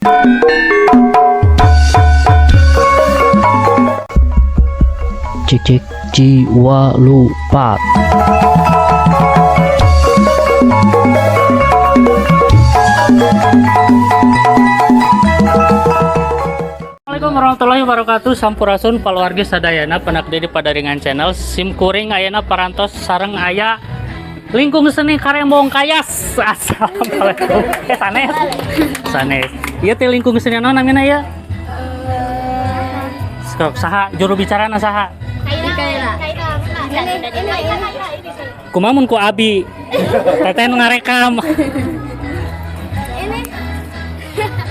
Cik cik jiwa lupa. Assalamualaikum warahmatullahi wabarakatuh. Sampurasun paluargi sadayana pendak di Padaringan Channel. Sim kuring ayana parantos sareng aya lingkung seni Karembong Kayas. Assalamualaikum. Eh, sanes. Sanes. Ieu teh lingkung seni naon namina ya? Sok saha juru bicarana, saha? Kumaha mun ku abi? Teteh nu ngarekam.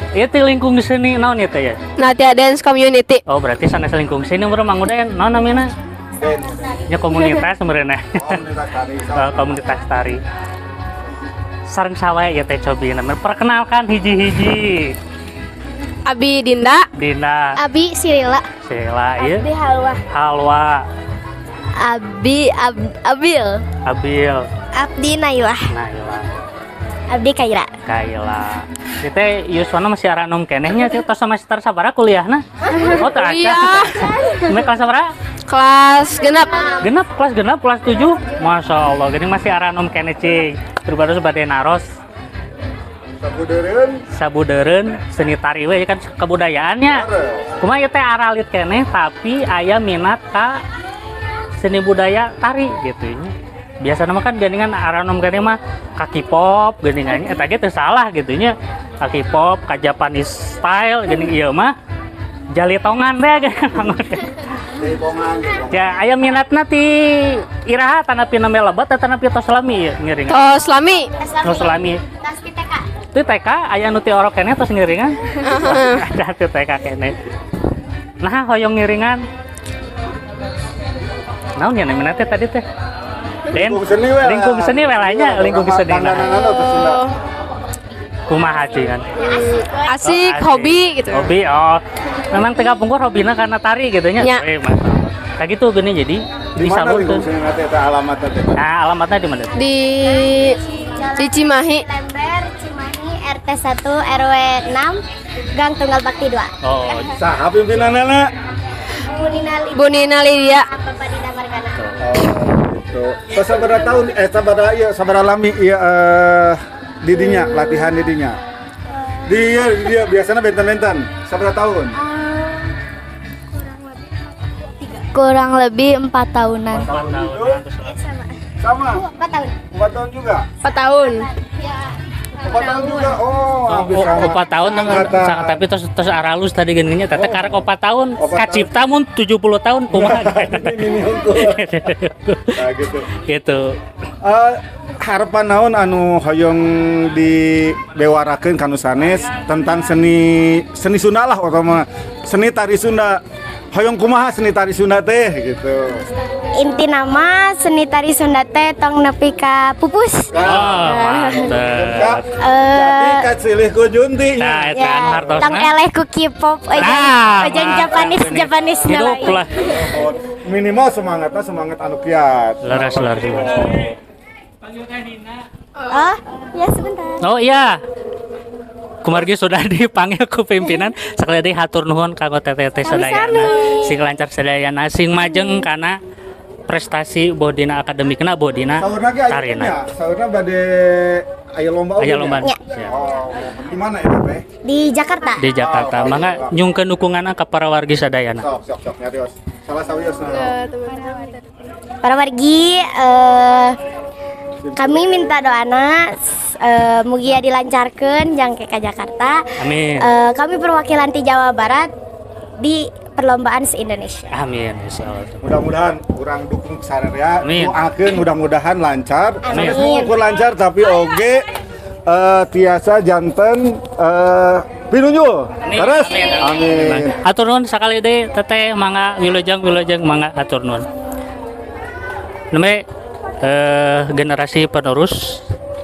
Ieu teh lingkung seni naon ieu teh ya? Natia Dance Community. Oh, berarti sanes lingkung seni meureun Mang Uden. Naon namina? Ya, komunitas meureun. Komunitas tari. Oh, komunitas tari. Sareng saha ya teh, cobi namanya? Perkenalkan hiji-hiji. Abi Dinda. Dina. Abi Sirila. Sheila ieu. Abi Halwa. Halwa. Abi Abil. Abil. Abdi Nailah. Naila. Abdi Kaira. Kaila. Ieu teh yuswana masih aranom keneh nya teh, tos semester sabaraha kuliahna? Oh, teu acan. Iya. Ini kelas sabaraha? Kelas genap. Genap, kelas genap, kelas 7. Masya Allah, gini masih aranom keneh cing. Terbaru bade naros. Sabudeureun. Sabudeureun seni tari we kan kebudayaannya. Kumaha ieu teh aralit keneh tapi aya minat ka seni budaya tari gitu nya. Biasana mah kan geuningan aranom keneh mah ka K-pop geuningan, eta ge teu salah gitu nya. Ka K-pop, ka Japanese style geuning, ieu mah jalitongan teh geuning. Jaipongan. Ya, aya minatna ti iraha, tanapi nembe lebet tanapi tos lami ieu ngiringan? Tos lami. Tos lami. Tas di TK. Ti TK aya nu ti orok keneh tos ngiringan? Ada ti TK keneh. Nah, hoyong ngiringan. Naon ya namina teh tadi teh? Den, Lingkung seni we lah. Lingkung seni we lah nya, lingkung seni. Nah, Dandanan atau Sunda. Kumaha cing kan? Asik, Oh, hobi gitu. Hobi, oh. Memang teh pungkur hobina karena tari gitu nya. Ya. Eh, Mas. Kayak gitu gini jadi Di mana lingkung disalurkeun. seni teh eta alamatna teh? Nah, alamatnya di mana? Di Cimahi. Lember Cimahi RT 1 RW 6 Gang Tunggal Bakti 2. Oh, Saha pimpinanana? Bu Nina Lydia. Bu Nina Lydia. Bapak Dina Margana. Oh, gitu. Tos sabaraha tahun, eh, sabaraha ieu, sabaraha lami ieu, eh, didinya latihan didinya? Dia dia biasanya benten-benten. Sabaraha tahun? Kurang lebih 4 tahunan. 4 tahunan. Sama. Sama. 4 tahun. 4 tahun juga. 4 tahun. 4 tahun juga. Oh, habis Oh, sama. 4 tahun Angkatan. sangat, tapi terus terus aralus tadi gini teteh karek 4 tahun 4 tahun. Kacipta mun 70 tahun kumaha? Ini unggul. Nah, gitu. Gitu. Eh, harapan naon anu hoyong dibewarakeun kanu sanes tentang seni seni Sunda lah, utama seni tari Sunda? Hoyong kumaha seni tari Sunda teh gitu? Intina mah seni tari Sunda teh tong nepi ka pupus. Oh, mantep. Jadi kasilih ku junti Nah, nya. eta Ya, hartosna. tong eleh ku K-pop aja. Nah, aja mantap Japanese ini. Japanese. Hidup lah. Oh, minimal semangatnya semangat anu kiat. Leres, leres, leres. Oh, ya sebentar. Oh iya. Kumargi sudah dipanggil ku pimpinan. Sekali lagi hatur nuhun kanggo teteh sadayana. Sing lancar sadayana, sing majeng kana prestasi boh dina akademikna, boh dina Saurna ge aya tarina. nya, saurna bade aya lomba oge Aya nya? lomba. Ya. Siap. Oh, di mana itu teh? Di Jakarta. Di Jakarta. Oh, Mangga nyungkeun dukunganna ka para wargi sadayana. Sok sok sok, nyarios. Salah sawios. Para wargi, kami minta doana mugia dilancarkan jang ke Jakarta. Amin. Kami perwakilan di Jawa Barat di perlombaan se-Indonesia. Amin insyaallah. Mudah-mudahan urang dukung sararea, Amin. doakeun mudah-mudahan lancar. Amin. Sanes mengukur lancar tapi oge tiasa janten pinunjul. Terus amin. Hatur nuhun sakali deui teteh, mangga wilujeng, wilujeng, mangga, hatur nuhun. Nembe generasi penerus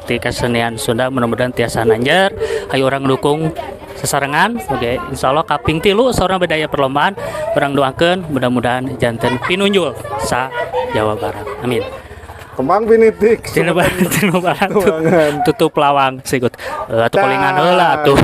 di kesenian Sunda mudah-mudahan tiasa nanjer. Ayo urang dukung sesarengan. Oke, insya Allah kaping 3 seorang bedaya perlombaan, urang doakeun mudah-mudahan janten pinunjul sa Jawa Barat, amin. Kembang pinitik. Tinu barat Tuangan. tutup lawang sigut atuh, kolingan heula atuh.